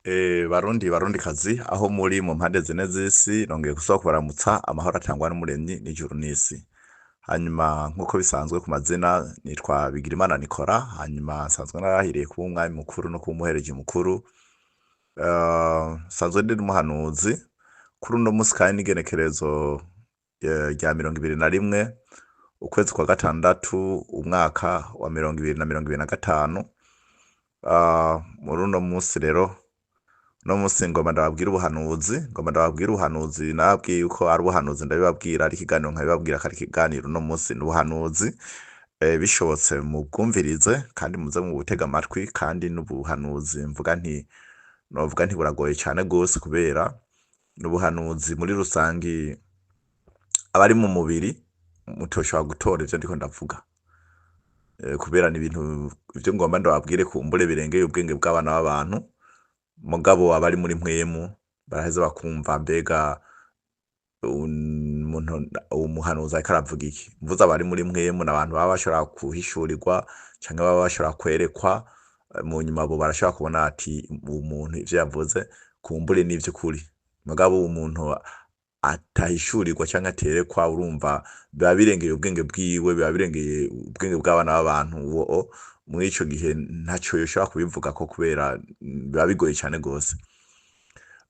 Barundi barundikazi aho muri mu mpande zine z'isi, nongeye gusubira kubaramutsa. Amahoro atangwa n'Umuremyi n'ijuru n'isi. Hanyuma nk'uko bisanzwe, ku mazina nitwa Bigirimana Nikora. Hanyuma nsanzwe narahiriye kuba umwami mukuru no kuba umuhereji mukuru. Nsanzwe ndi n'umuhanuzi. Kuri uno musi kandi n'igenekerezo rya 21 ukwezi kwa gatandatu umwaka wa 2025. Muri uno musi rero, uno musi ngomba ndababwira ubuhanuzi, ngomba ndababwira ubuhanuzi. Nababwiye yuko ari ubuhanuzi, ndabibabwira ari ikiganiro, nkabibabwira ko ari ikiganiro. Uno musi ni ubuhanuzi. Bishobotse mubwumvirize kandi muze mubutege amatwi. Kandi n'ubuhanuzi mvuga nti, novuga nti buragoye cane gose, kubera n'ubuhanuzi muri rusangi abari mu mubiri mutoshobora gutora ivyo ndiko ndavuga. Kubera ni ibintu ivyo ngomba ndababwire kumbure birengeye ubwenge bw'abana b'abantu, mugabo abari muri mpwemu baraheza bakumva mbega umuntu umuhanuzi ariko aravuga iki. Mvuze abari muri mpwemu, n'abantu baba bashobora guhishurirwa canke baba bashobora kwerekwa. Mu nyuma abo barashobora kubona ati umuntu ivyo yavuze kumbure n'ivy'ukuri. Mugabo umuntu atahishurirwa canke aterekwa, urumva biba birengeye ubwenge bwiwe, biba birengeye ubwenge bw'abana b'abantu. Uwo muri ico gihe ntaco yoshobora kubivugako, kubera biba bigoye cane gose.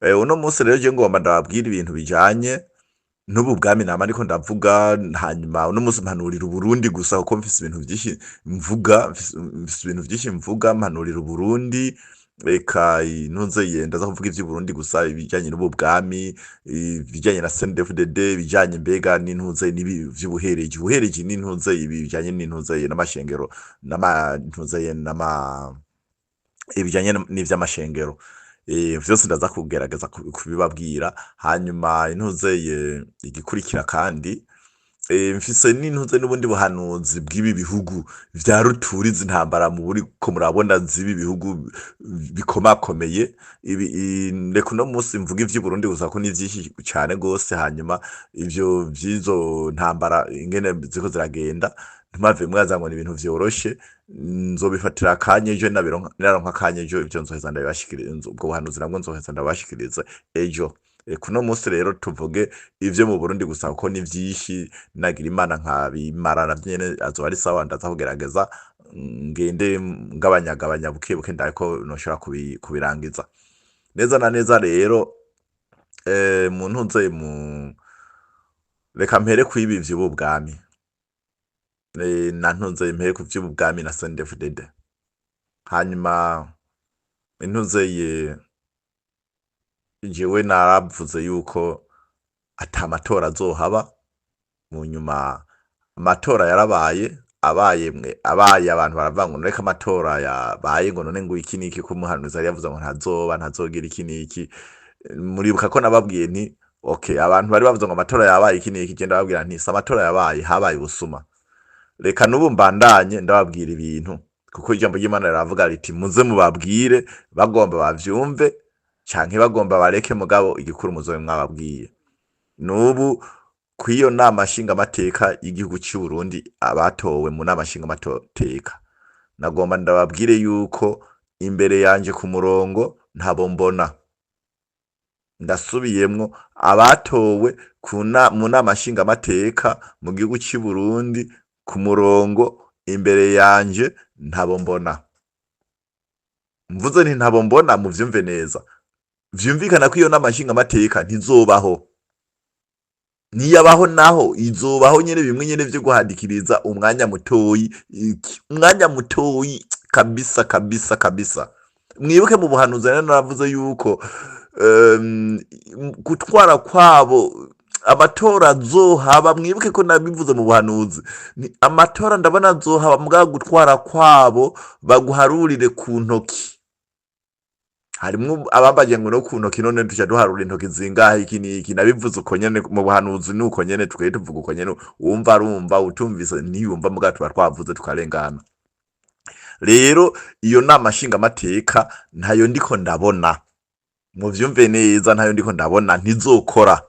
Uno munsi rero je ngomba ndababwira ibintu bijanye n'ubu bwami nama ndiko ndavuga. Hanyuma uno munsi mpanurira Uburundi gusa, kuko mfise ibintu vyinshi mvuga, mfise ibintu vyinshi mvuga. Mpanurira Uburundi, reka ntuze ndaza kuvuga ivy'Uburundi gusa, ibijanye n'ubu bwami, ibijanye na CNDD-FDD, ibijanye mbega n'intuze n'ibi vy'ubuhereji, ubuhereji n'intuze, ibi bijanye n'intuze n'amashengero, n'amantuze, n'ama ibijanye n'ivy'amashengero. Vyose ndaza kugerageza kubibabwira. Hanyuma intuzeye igikurikira kandi, mfise n'intuze n'ubundi buhanuzi bw'ibi bihugu vya ruturiza intambara mu buriko murabona z'ibi bihugu bikomakomeye. Ibi reka uno munsi mvuga ivy'Uburundi gusa, ko ni vyinshi cane gose. Hanyuma ivyo vy'izo ntambara ingene ziriko ziragenda, ntimwave mwaza ngo ni ibintu vyoroshe. Nzobifatira akanya ejo, naronka akanya ejo, ivyo nzoheza ndabibashikirize. Ubwo buhanuzi nabwo nzoheza ndabibashikirize ejo. Kuno munsi rero tuvuge ivyo mu Burundi gusa, kuko ni vyinshi. Nagira Imana nkabimara navyo nyene azoba ari sawa. Ndaza kugerageza ngende ngabanyagabanya buke buke, ndabe ko noshobora kubirangiza neza na neza. Rero mu ntuze mu reka mpere kwibi vy'ubu bwami, na ntuze mpere ku vy'ubu bwami na CNDD-FDD. Hanyuma intuzeye jewe naravuze yuko ata matora azohaba. Mu nyuma amatora yarabaye, abaye mwe abaye, abantu baravuga ngo reka amatora yabaye, ngo none ngo iki niki, ko umuhanuzi yari yavuze ngo ntazoba, ntazogira iki niki. Muribuka ko nababwiye nti okay, abantu bari bavuze ngo amatora yabaye iki niki, je ndababwira nti si amatora yabaye, habaye ubusuma. Reka n'ubu mbandanye ndababwira ibintu, kuko ijambo ry'Imana riravuga riti muze mubabwire, bagomba bavyumve canke bagomba bareke, mugabo igikuru muzobe mwababwiye. N'ubu kw'iyo nama nshingamateka y'igihugu c'u Burundi, abatowe mu nama nshingamateka, nagomba ndababwire yuko imbere yanje ku murongo ntabo mbona. Ndasubiyemwo, abatowe mu nama nshingamateka mu gihugu c'u Burundi, ku murongo imbere yanje ntabo mbona. Mvuze nti ntabo mbona, muvyumve neza. Vyumvikana ko iyo nama nshingamateka ntizobaho. Niyabaho naho izobaho nyene bimwe nyene vyo guhadikiriza umwanya mutoyi, umwanya mutoyi kabisa kabisa kabisa. Mwibuke mu buhanuzi nari naravuze yuko gutwara kwabo amatora azohaba. Mwibuke ko nabivuze mu buhanuzi. Ni amatora ndabona azohaba, mugabo gutwara kwabo baguharurire ku ntoki. Harimwo abambaje ngo no ku ntoki, none tuca duharura intoki zingahe, iki n'iki. Nabivuze uko nyene mu buhanuzi, nuko nyene twe tuvuga uko nyene. Uwumva arumva, utumvise ntiyumva, mugabo tuba twavuze tukarengana. Rero iyo nama nshingamateka ntayo ndiko ndabona, muvyumve neza, ntayo ndiko ndabona, ntizokora.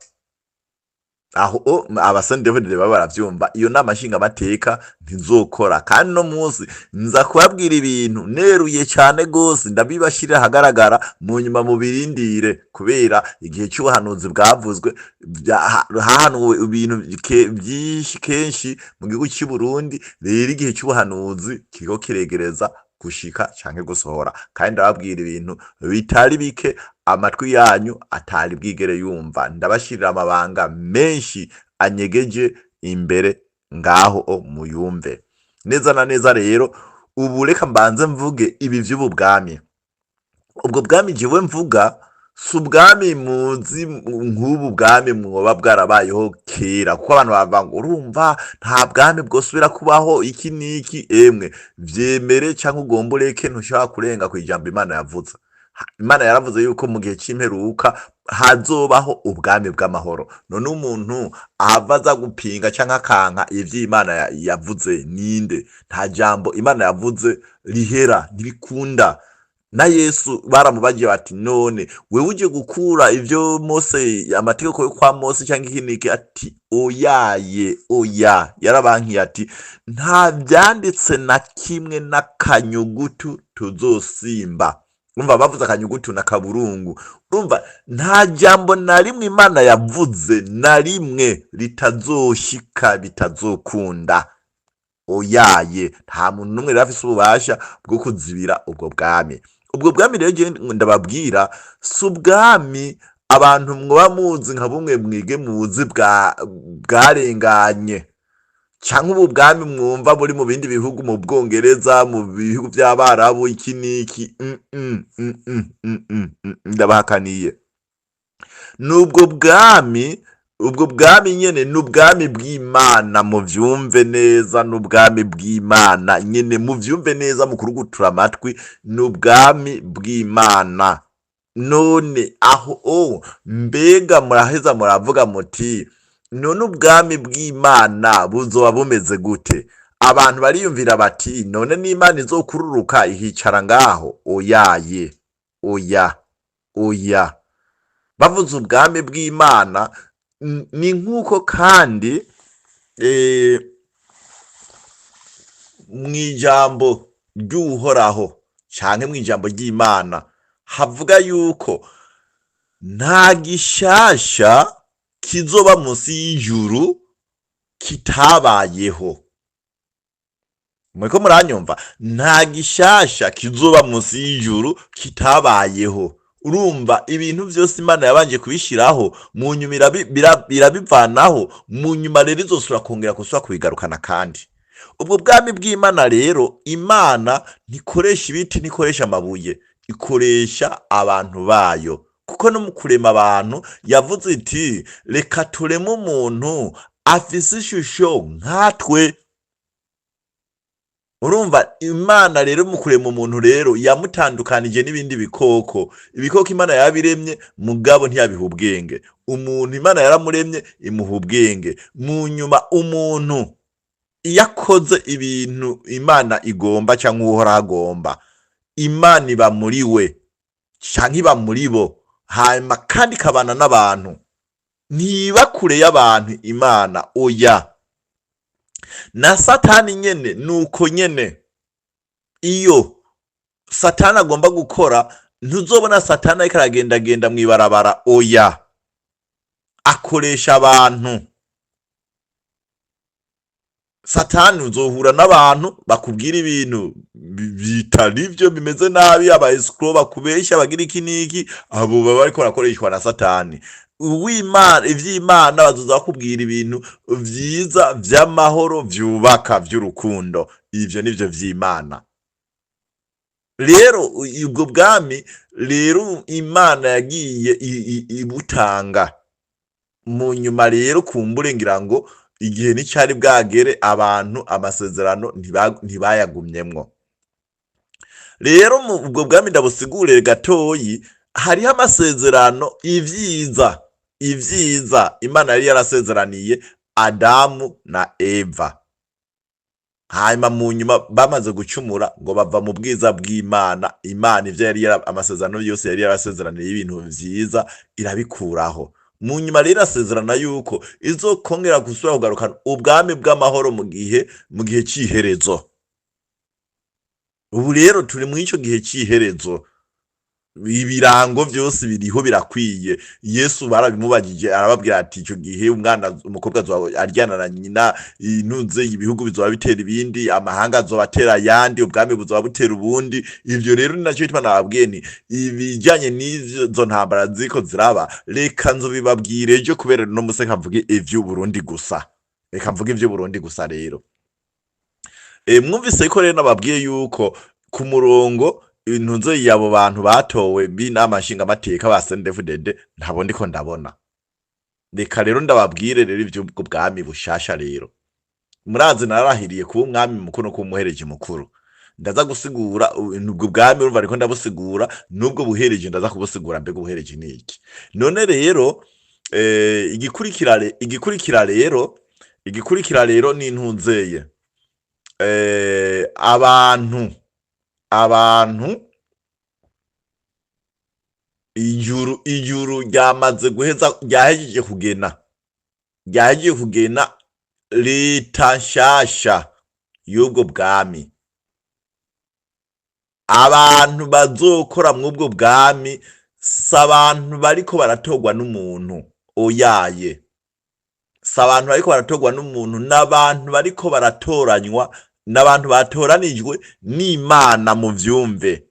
Aho abasendevide baba baravyumva, iyo nama nshingamateka ntizokora. Kandi no munsi nza kubabwira ibintu neruye cane gose, ndabibashirira ahagaragara, mu nyuma mubirindire, kubera igihe c'ubuhanuzi bwavuzwe hahanuwe ibintu vyinshi kenshi mu gihugu c'u Burundi. Rero igihe c'ubuhanuzi kiriko kiregereza gushika canke gusohora, kandi ndababwira ibintu bitari bike amatwi yanyu atari bwigere yumva. Ndabashirira amabanga menshi anyegeje imbere ngaho, muyumve neza na neza. Rero ubu reka mbanze mvuge ibi vy'ubu bwami. Ubwo bwami jewe mvuga si ubwami muzi nk'ubu bwami mwoba bwarabayeho kera, kuko abantu bavuga ngo urumva nta bwami bwosubira kubaho iki n'iki. Emwe, vyemere canke ugomba ureke, ntushobora kurenga kw'ijambo Imana yavuze. Imana yaravuze yuko mu gihe c'imperuka hazobaho ubwami bw'amahoro. None umuntu ahava aza gupinga canke akanka ivyo Imana yavuze ninde? Nta jambo Imana yavuze rihera, ntibikunda. Na Yesu baramubagiye bati: "None wewe uje gukura ivyo Mose, amategeko yo kwa Mose canke iki n'iki?" Ati: "Oyaye, oya." Yarabankiye ati: "Nta vyanditse na kimwe n'akanyugutu tuzosimba." Urumva bavuze akanyugutu na kaburungu. Urumva nta jambo na rimwe Imana yavuze na rimwe ritazoshika, bitazokunda. Oyaye, nta muntu n'umwe rero afise ububasha bwo kuzibira ubwo bwami. Ubwo bwami rero jewe ndababwira si ubwami abantu mwoba muzi nka bumwe mwige muzi bwa bwarenganye, canke ubu bwami mwumva buri mu bindi bihugu, mu Bwongereza, mu bihugu vy'Abarabu, iki n'iki. Ndabahakaniye. Nubwo bwami, ubwo bwami nyene ni ubwami bw'Imana, muvyumve neza. Ni ubwami bw'Imana nyene, muvyumve neza, mukurugutura amatwi, ni ubwami bw'Imana. None aho o mbega muraheza muravuga muti: "None ubwami bw'Imana buzoba bumeze gute?" Abantu bariyumvira bati: "None n'Imana izokururuka ihicara ngaho?" Oyaye, oya, oya. Bavuze ubwami bw'Imana ni nk'uko kandi mw'ijambo ry'Uhoraho canke mw'ijambo ry'Imana havuga yuko nta gishasha kizoba munsi y'ijuru kitabayeho. Muriko muranyumva? Nta gishasha kizoba munsi y'ijuru kitabayeho. Urumva ibintu vyose Imana yabanje kubishiraho, mu nyuma irabivanaho, mu nyuma rero izosubira kongera gusubira kubigarukana. Kandi ubwo bwami bw'Imana rero, Imana ntikoresha ibiti, ntikoresha amabuye, ikoresha abantu bayo, kuko no mu kurema abantu yavuze iti: "Reka tureme umuntu afise ishusho nkatwe." Urumva Imana rero mu kurema umuntu rero yamutandukanije n'ibindi bikoko. Ibikoko Imana yabiremye, mugabo ntiyabiha ubwenge. Umuntu Imana yaramuremye, imuha ubwenge. Mu nyuma umuntu iyo akoze ibintu Imana igomba cyangwa Uhoraho agomba, Imana iba muri we canke iba muri bo, hanyuma kandi ikabana n'abantu. Ntiba kure y'abantu Imana, oya. Na Satani nyene nuko nyene. Iyo Satani agomba gukora, ntuzobona Satani ariko aragendagenda mw'ibarabara, oya, akoresha abantu. Satani uzohura n'abantu bakubwira ibintu bitari byo, bimeze nabi, aba escrocs bakubeshya, bagira iki n'iki. Abo baba bariko barakoreshwa na Satani. Uw'Imana, ivy'Imana, bazoza bakubwira ibintu vyiza, vy'amahoro, vyubaka, vy'urukundo. Ivyo nivyo vy'Imana. Rero ubwo bwami rero Imana yagiye ibutanga mu nyuma. Rero kumbure ngira ngo igihe nticari bwagere, abantu amasezerano ntibayagumyemwo. Rero mu ubwo bwami ndabusigurire gatoyi, hariho amasezerano, ivyiza Imana yari yarasezeraniye Adamu na Eva. Hanyuma mu nyuma bamaze gucumura ngo bava mu bwiza bw'Imana, Imana ivyo yari amasezerano yose yari yarasezeraniye, ibintu vyiza, irabikuraho. Mu nyuma rero asezerana yuko izokongera gusubira kugarukana ubwami bw'amahoro mu gihe c'iherezo. Ubu rero turi muri ico gihe c'iherezo. Ibirango vyose biriho, birakwiye. Yesu barabimubajije, arababwira ati: "Ico gihe umwana umukobwa azoba aryana na nyina, intuze, ibihugu bizoba bitera ibindi, amahanga azoba atera ayandi, ubwami buzoba butera ubundi." Ivyo rero ni naco gituma nababwiye nti ibijanye n'izo ntambara ziriko ziraba, reka nzobibabwira ejo, kubera uno musi reka mvuge ivy'Uburundi gusa. Reka mvuge ivy'Uburundi gusa rero. Mwumvise ko rero nababwiye yuko ku murongo intuze y'abo bantu batowe b'inama nshingamateka ba CNDD-FDD ntabo ndiko ndabona. Reka rero ndababwire rero ivy'ubwo bwami bushasha. Rero murazi narahiriye kuba umwami mukuru no kuba umuhereje mukuru. Ndaza gusigura ubwo bwami, urumva ariko ndabusigura, n'ubwo buhereje ndaza kubusigura. Mbega ubuhereje ni iki none rero? Igikurikira rero ni intuzeye abantu ijuru ryamaze guheza, ryahejeje kugena leta nshasha y'ubwo bwami. Abantu bazokora mw'ubwo bwami si abantu bariko baratorwa n'umuntu, oyaye, si abantu bariko baratorwa n'umuntu, n'abantu bariko baratoranywa, n'abantu batoranijwe n'Imana. Muvyumve,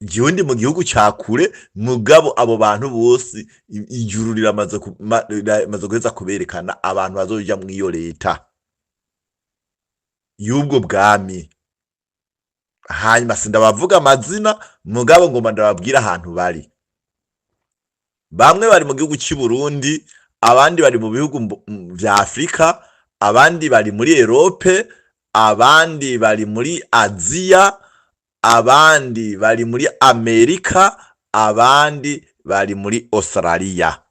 jewe ndi mu gihugu ca kure, mugabo abo bantu bose ijuru riramaze guheza kuberekana abantu bazoja mw'iyo leta y'ubwo bwami. Hanyuma sindabavuga amazina, mugabo ngomba ndababwira ahantu bari. Bamwe bari mu gihugu cy'i Burundi, abandi bari mu bihugu vya Afrika, abandi bari muri Europe, abandi bari muri Aziya, abandi bari muri Amerika, abandi bari muri Australia.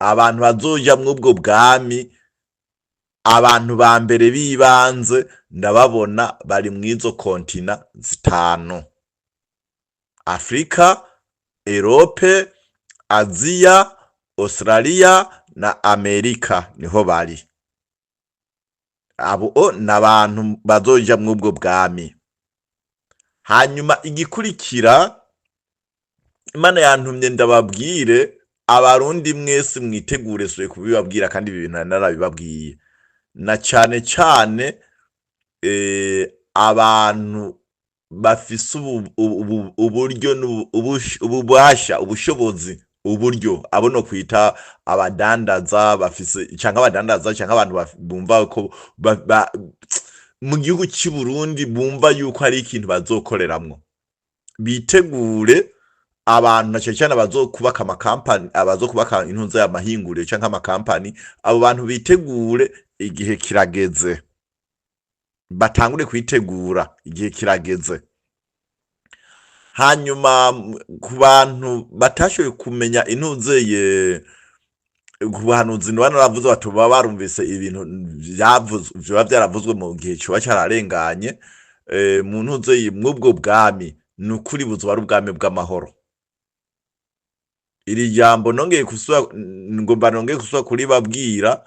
Abantu bazoja mw'ubwo bwami, abantu ba mbere b'ibanze ndababona bari mw'izo continents zitanu: Afrika, Europe, Aziya, Australia na Amerika. Niho bari. Abo o n'abantu bazoja mw'ubwo bwami. Hanyuma igikurikira, Imana yantumye ndababwire: Abarundi mwese mwitegure. Suye kubibabwira, kandi ibi bintu nari narabibabwiye, na cane cane abantu bafise uburyo, ububasha, ubushobozi, uburyo, abo no kwita abadandaza bafise, canke abadandaza, canke abantu bumva ko mu gihugu cy'i Burundi bumva yuko hari ikintu bazokoreramwo, bitegure. Abantu na cane cane abazokubaka amakampani, abazokubaka intuza y'amahinguriro canke amakampani, abo bantu bitegure, igihe kirageze. Batangure kwitegura, igihe kirageze. Hanyuma ku bantu batashoboye kumenya intuzeye ku buhanuzi noba naravuze, bati baba barumvise ibintu vyavuzwe, vyoba vyaravuzwe mu gihe coba cararenganye, mu ntuzeye mw'ubwo bwami, ni ukuri buzoba ari ubwami bw'amahoro. Iri jambo nongeye gusubira, ngomba nongeye gusubira kuribabwira.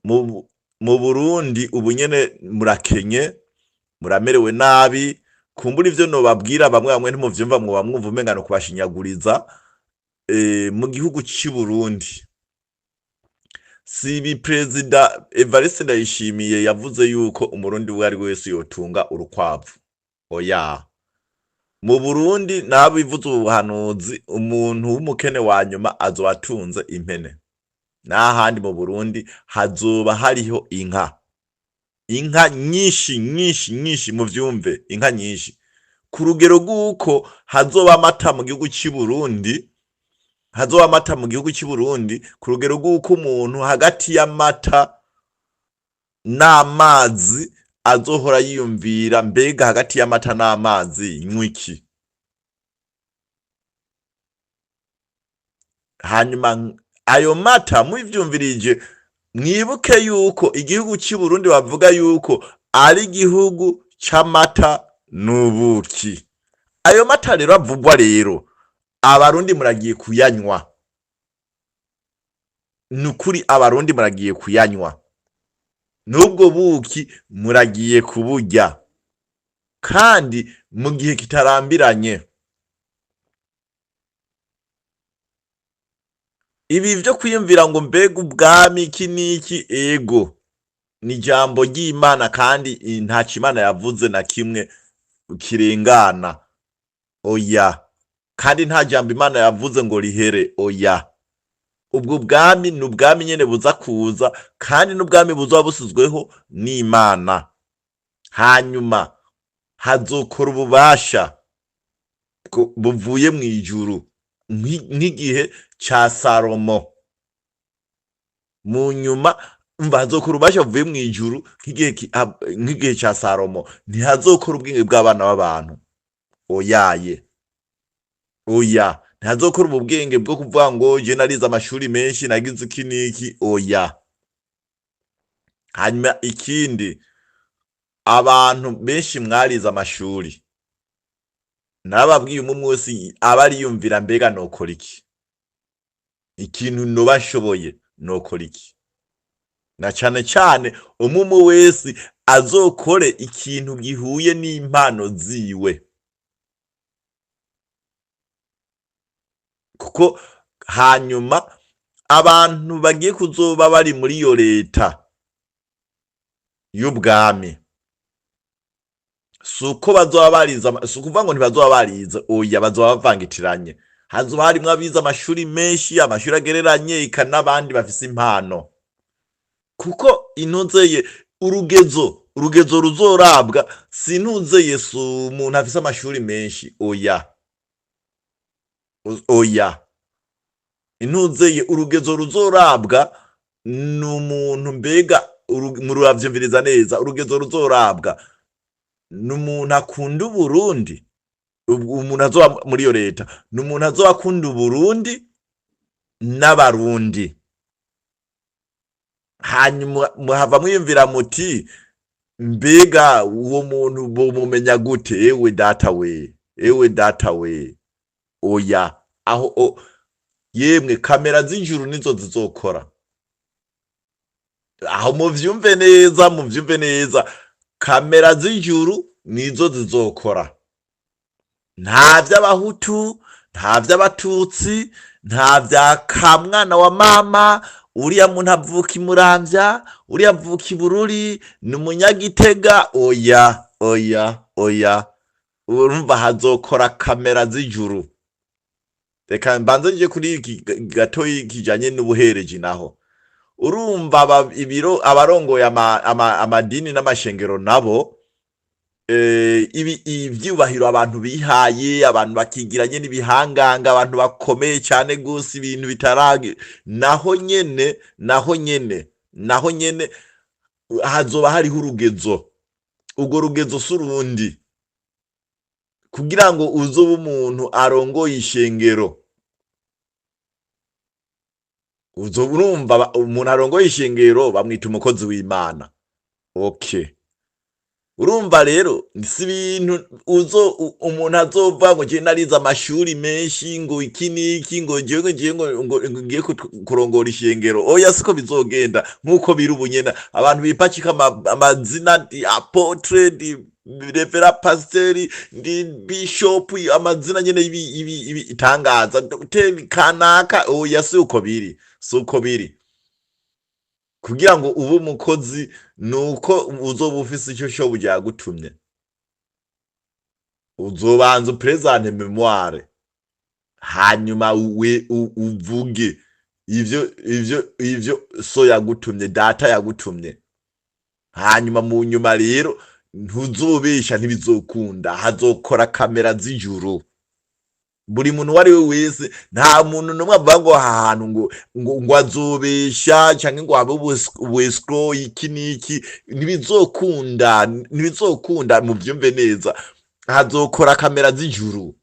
Mu Burundi ubu nyene murakenye, muramerewe nabi. Kumbura ivyo nobabwira bamwe bamwe ntimuvyumva, mwoba mwumva umenga no kubashinyaguriza. Mu gihugu c'i Burundi, si ibi Perezida Evariste Ndayishimiye yavuze yuko Umurundi uwo ari we wese yotunga urukwavu? Oya, mu Burundi nabivuze ubuhanuzi, umuntu w'umukene wa nyuma azoba atunze impene. N'ahandi mu Burundi hazoba hariho inka, inka nyinshi nyinshi nyinshi. Muvyumve, inka nyinshi ku rugero rw'uko hazoba amata mu gihugu c'i Burundi, hazoba amata mu gihugu cy'i Burundi ku rugero rw'uko umuntu hagati y'amata n'amazi azohora yiyumvira: mbega hagati y'amata n'amazi nywa iki? Hanyuma ayo mata muvyumvirije, mwibuke yuko igihugu cy'i Burundi bavuga yuko ari igihugu c'amata n'ubuki. Ayo mata rero avugwa rero Abarundi muragiye kuyanywa, nukuri abarundi muragiye kuyanywa, n'ubwo buki muragiye kuburya, kandi mu gihe kitarambiranye. Ibi vyo kwiyumvira ngo mbega ubwami iki n'iki, ego ni ijambo ry'Imana kandi ntaco Imana yavuze na kimwe kirengana, oya. Kandi nta jambo Imana yavuze ngo rihere, oya. Ubwo bwami ni ubwami nyene buza kuza, kandi n'ubwami buzoba busizweho n'Imana. Hanyuma hazokora ububasha buvuye mw'ijuru nk'igihe ca Salomo. Mu nyuma umva hazokora ububasha buvuye mw'ijuru nk'igihe ca Salomo. Ntihazokora ubwenge bw'abana b'abantu, oyaye, oya. Ntihazokora ubu bwenge bwo kuvuga ngo je narize amashuri menshi nagize iki n'iki, oya. Hanyuma ikindi, abantu benshi mwarize amashuri, narababwiye umwe wese aba ariyumvira mbega nokora iki, ikintu noba nshoboye nokora iki, na cane cane umwe wese azokore ikintu gihuye n'impano ziwe, kuko hanyuma abantu bagiye kuzoba bari muri iyo leta y'ubwami, suko bazoba barize, si ukuvuga ngo ntibazoba barize, oya, bazoba bavangitiranye. Hazoba harimwo abize amashuri menshi, amashuri agereranye, eka n'abandi bafise impano, kuko intuzeye urugezo ruzorabwa si intuzeye, si umuntu afise amashuri menshi, oya, oya. Intuzeye urugezo ruzorabwa ni umuntu mbega muravyumviriza neza, urugezo ruzorabwa ni umuntu akunda Uburundi, umuntu azoba muri iyo leta ni umuntu azoba akunda Uburundi n'Abarundi. Hanyuma muhava mwiyumvira muti mbega uwo muntu bomumenya gute? Ewe data we, ewe data we, oya. Aho yemwe kamera z'ijuru nizo zizokora. Aho muvyumve neza, muvyumve neza, kamera z'ijuru nizo zizokora. Nta vy'abahutu, nta vy'abatutsi, nta vya kamwana wa mama, uriya muntu avuka imuramvya, uriya avuka ibururi, ni umunyagitega, oya, oya, oya. Urumva hazokora kamera z'ijuru. Reka mbanze nje kuri iki gatoyi kijanye n'ubuhereji naho. Urumva ibiro abarongoye amadini n'amashengero nabo, ivyubahiro abantu bihaye, abantu bakigiranye n'ibihanganga, abantu bakomeye cyane gose, ibintu bitarage, naho nyene, naho nyene, naho nyene hazoba hariho urugezo. Urwo rugezo si urundi, kugira ngo uzobe umuntu arongoye ishengero. Uzoba urumva umuntu arongoye ishengero bamwita umukozi w'Imana. Okay. Urumva rero si ibintu uzo umuntu azova ngo je narize amashuri menshi ngo iki n'iki ngo jewe ngiye ngo ngiye kurongora ishengero, oya, siko bizogenda nkuko biri ubu nyene. Abantu bipacika amazina, ndi apotre, ndi revera pasiteri, ndi bishop, amazina nyene ibi itangaza dogiteri kanaka, oya, si uko biri, si uko biri. Kugira ngo ube umukozi nuko uzoba ufise ico shobuja yagutumye, uzobanza upresente memoire, hanyuma we uvuge ivyo so yagutumye, data yagutumye. Hanyuma mu nyuma rero ntuzobesha, ntibizokunda, hazokora kamera z'ijuru. Buri muntu uwo ari we wese, nta muntu n'umwe avuga ngo aha hantu ngo azobesha canke ngo habe ubu iki n'iki, ntibizokunda, ntibizokunda, muvyumve neza. Hazokora kamera z'ijuru.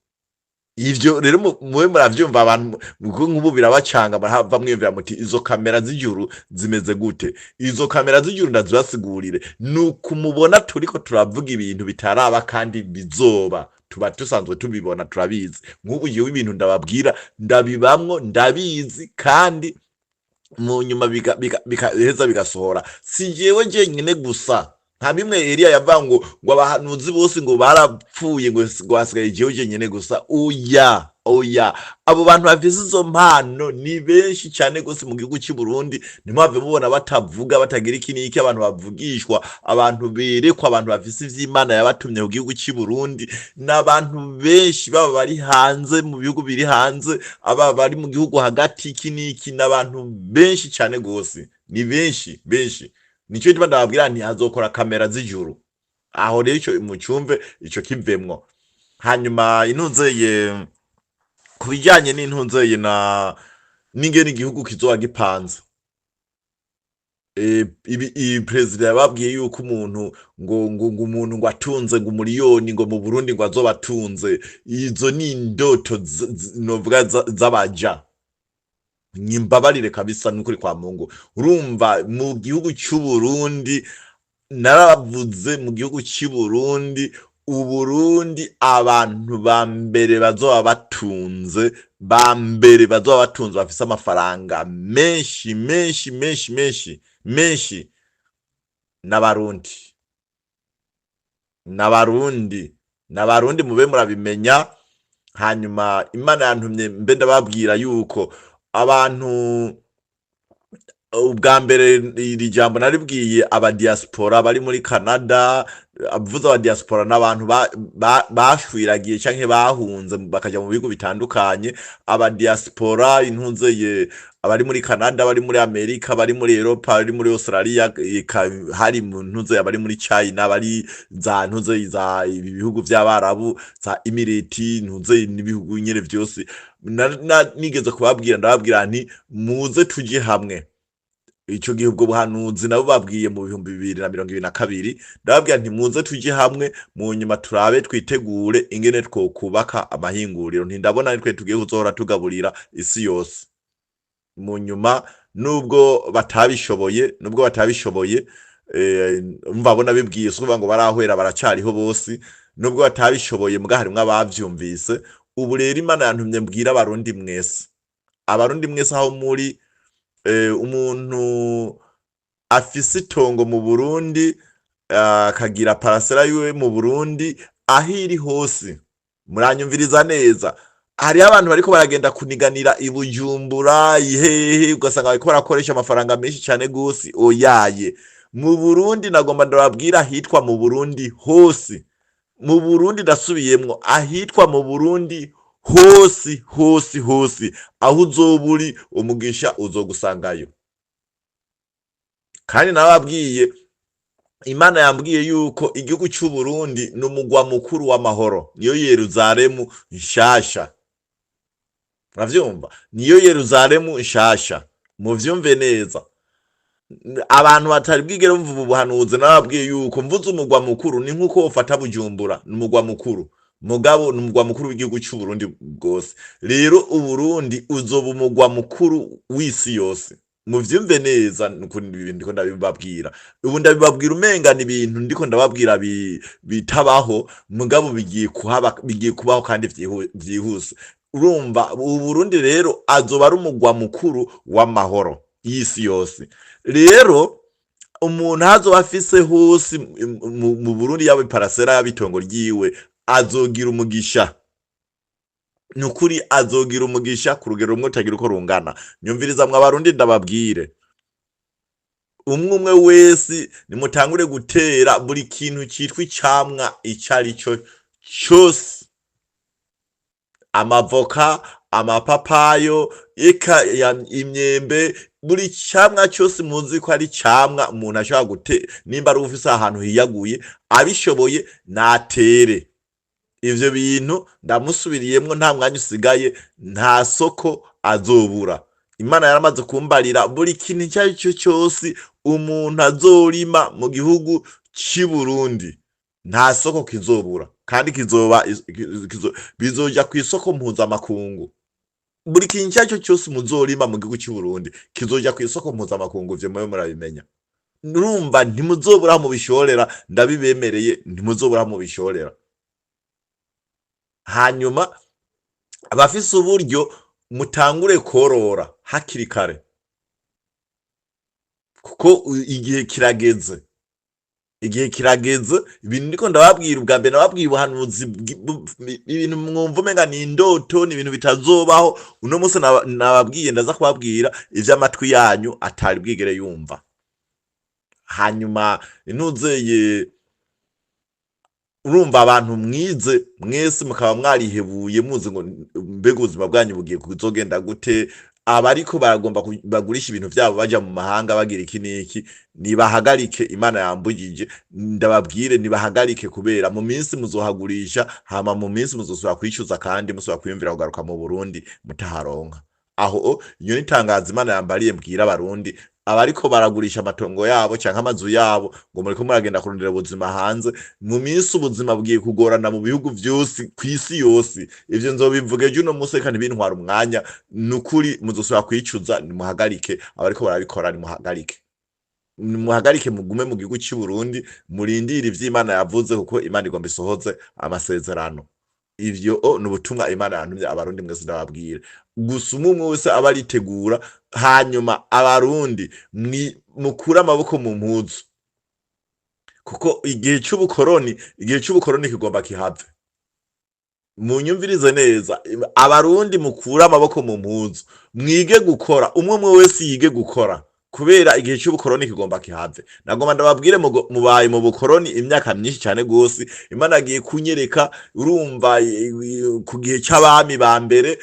Ivyo rero mube muravyumva abantu, kuko nk'ubu birabacanga, murahava mwiyumvira muti izo kamera z'ijuru zimeze gute? Izo kamera z'ijuru ndazibasigurire, ni ukumubona turiko turavuga ibintu bitaraba kandi bizoba. Tuba dusanzwe tubibona, turabizi. Nk'ubu jewe ibintu ndababwira ndabibamwo, ndabizi, kandi mu nyuma bigaheza bigasohora. Si jewe jenyine gusa, nka bimwe Eliya yavuga ngo abahanuzi bose ngo barapfuye, ngo hasigaye jewe jenyine gusa. Oya, oya, abo bantu bafise izo mpano ni benshi cyane gose mu gihugu cy'u Burundi. Ntimwave mubona batavuga, batagira iki n'iki. Abantu bavugishwa, abantu berekwa, abantu bafise ivy'Imana yabatumye mu gihugu cy'u Burundi ni abantu benshi, baba bari hanze mu bihugu biri hanze, aba bari mu gihugu hagati, iki n'iki, ni abantu benshi cyane gose, ni benshi benshi. Nico gituma ndababwira nti hazokora kamera z'ijuru. Aho rero ico mucumve, ico kivemwo. Hanyuma intunzeye ku bijyanye n'intunzeye na n'ingene igihugu kizoba gipanze. Ibi perezida yababwiye yuko umuntu ngo umuntu ngo atunze ngo umuriyoni ngo mu Burundi ngo azoba atunze, izo ni indoto novuga z'abaja. Nyimbabarire kabisa, nukuri kwa Mungu. Urumva mu gihugu cy'u Burundi, naravuze, mu gihugu cy'u Burundi, Uburundi abantu ba mbere bazoba batunze, ba mbere bazoba batunze, bafise amafaranga menshi menshi menshi menshi menshi, n'Abarundi, n'Abarundi, n'Abarundi, mube murabimenya. Hanyuma Imana yantumye mbe ndababwira yuko abantu, ubwa mbere iri jambo naribwiye abadiaspora bari muri Canada. Avuze abadiaspora n'abantu bashwiragiye canke bahunze bakaja mu bihugu bitandukanye. Abadiaspora, intunzeye, abari muri Canada, bari muri Amerika, bari muri Europa, bari muri Australia, eka hari mu ntuze abari muri China, bari za ntuze za ibi bihugu vy'Abarabu, za Emirati, ntuze n'ibihugu nyene vyose. Nigeze kubabwira, ndababwira nti muze tuje hamwe. Ico gihe ubwo buhanuzi nabo babwiye mu 2022, ndababwira nti muze tuje hamwe, mu nyuma turabe, twitegure ingene twokubaka amahinguriro. Nti ndabona nitwe tugiye kuzohora tugaburira isi yose. Mu nyuma nubwo batabishoboye, umva abo nabibwiye si ukuvuga ngo barahwera, baracariho bose. Nubwo batabishoboye, muga harimwo abavyumvise. Ubu rero Imana yantumye mbwira Abarundi mwese, Abarundi mwese aho muri, umuntu afise itongo mu Burundi, akagira parasera yiwe mu Burundi, aho iri hose, muranyumviriza neza. Hariho abantu bariko baragenda kuniganira i Bujumbura, ihehe, ugasanga bariko barakoresha amafaranga menshi cane gose. Oyaye, mu Burundi nagomba ndababwira, ahitwa mu Burundi hose, mu Burundi, ndasubiyemwo, ahitwa mu Burundi hose hose hose, aho uzoba uri, umugisha uzogusangayo. Kandi nababwiye, Imana yambwiye yuko igihugu c'u Burundi ni umugwa mukuru w'amahoro, niyo Yeruzalemu nshasha. Uravyumva? Niyo Yeruzalemu nshasha, muvyumve neza. Abantu batari bwigere bumva ubu buhanuzi, nababwiye yuko mvuze umugwa mukuru ni nk'uko wofata Bujumbura, ni umugwa mukuru, mugabo ni umugwa mukuru w'igihugu c'u Burundi bwose. Rero Uburundi uzoba umugwa mukuru w'isi yose, muvyumve neza. Nukuri ibi ndiko ndabibabwira ubu, ndabibabwira umenga ni ibintu ndiko ndababwira bitabaho, mugabo bigiye kuhaba, bigiye kubaho kandi vyihuse. Urumva Uburundi rero azoba ari umugwa mukuru w'amahoro y'isi yose. Rero umuntu azoba afise hose mu Burundi, yaba iparasera, yaba itongo ryiwe, azogira umugisha. Nukuri azogira umugisha ku rugero rumwe utagira uko rungana. Nyumviriza mwe Abarundi, ndababwire, umwe umwe wese nimutangure gutera buri kintu citwa icamwa ico ari cyo cyose: amavoka, amapapayo, eka imyembe, buri camwa cyose muzi ko ari camwa umuntu ashobora gute. Nimba ari ufise ahantu hiyaguye, abishoboye natere ivyo bintu. Ndamusubiriyemwo, nta mwanya usigaye, nta soko azobura. Imana yaramaze kumbarira buri kintu icyo ari cyo cyose umuntu azorima mu gihugu c'i Burundi, nta soko kizobura, kandi kizoba bizoja ku isoko mpuzamakungu. Buri kintu icyo ari cyo cyose muzorima mu gihugu cy'u Burundi kizoja ku isoko mpuzamakungu, ivyo mube murabimenya. Nurumva ntimuzobura aho mubishorera, ndabibemereye, ntimuzobura aho mubishorera. Hanyuma abafise uburyo mutangure korora hakiri kare, kuko igihe kirageze, igihe kirageze. Ibintu ndiko ndababwira, ubwa mbere nababwiye ubuhanuzi, ibintu mwumva umenga ni indoto, ni ibintu bitazobaho. Uno munsi nababwiye, ndaza kubabwira ivy'amatwi yanyu atari bwigere yumva. Hanyuma intuzeye, urumva abantu mwize mwese mukaba mwarihebuye, muzi ngo mbega ubuzima bwanyu bugiye kuzogenda gute? Abariko baragomba bagurisha ibintu vyabo baja mu mahanga bagira iki n'iki, nibahagarike. Imana yambugije ndababwire nibahagarike, kubera mu minsi muzohagurisha, hama mu minsi muzosubira kwicuza kandi musubira kwiyumvira kugaruka mu Burundi mutaharonka. Aho iyo ni itangazo Imana yambariye mbwira Abarundi abariko baragurisha amatongo yabo canke amazu yabo ngo muriko muragenda kurondera ubuzima hanze. Mu minsi ubuzima bugiye kugorana mu bihugu vyose kw'isi yose. Ivyo nzobivuga ejo, uno munsi reka ntibintwara umwanya. Nukuri muzosubira kwicuza. Nimuhagarike, abariko barabikora nimuhagarike, nimuhagarike, mugume mu gihugu cy'u Burundi, murindire ivy'Imana yavuze, kuko Imana igomba isohoze amasezerano. Ivyo ni ubutumwa Imana yantumye Abarundi mwese ndababwira. Gusa umwe umwe wese aba aritegura. Hanyuma Abarundi mukure amaboko mu mpuzu, kuko igihe c'ubukoroni kigomba kihave. Munyumvirize neza, Abarundi, mukure amaboko mu mpuzu, mwige gukora, umwe umwe wese yige gukora, kubera igihe c'ubukoroni kigomba kihave. Nagomba ndababwire, mubaye mu bukoroni imyaka myinshi cyane gose. Imana agiye kunyereka, urumva, ku gihe c'abami ba mbere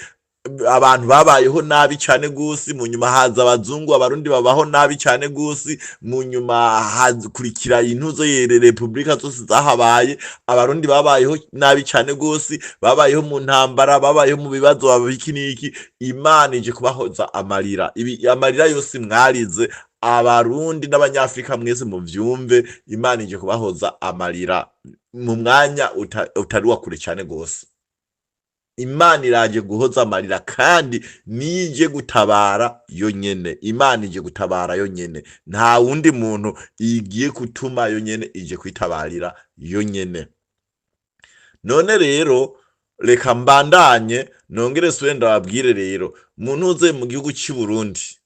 abantu babayeho nabi cyane gose. Mu nyuma haza abazungu, Abarundi babaho nabi cyane gose. Mu nyuma hakurikira intuzo yere repubulika zose zahabaye, Abarundi babayeho nabi cyane gose, babayeho mu ntambara, babayeho mu bibazo, baba iki n'iki. Imana ije kubahoza amarira, ibi amarira yose mwarize. Abarundi n'Abanyafrika mwese muvyumve, Imana ije kubahoza amarira mu mwanya utari wa kure cyane gose. Imana iraje guhoza amarira kandi nije gutabara yonyene. Imana ije gutabara yonyene, nta wundi muntu igiye gutuma, yonyene ije kwitabarira yonyene. None rero reka mbandanye, nongere sube ndababwire rero muntuze mu gihugu cy'u Burundi.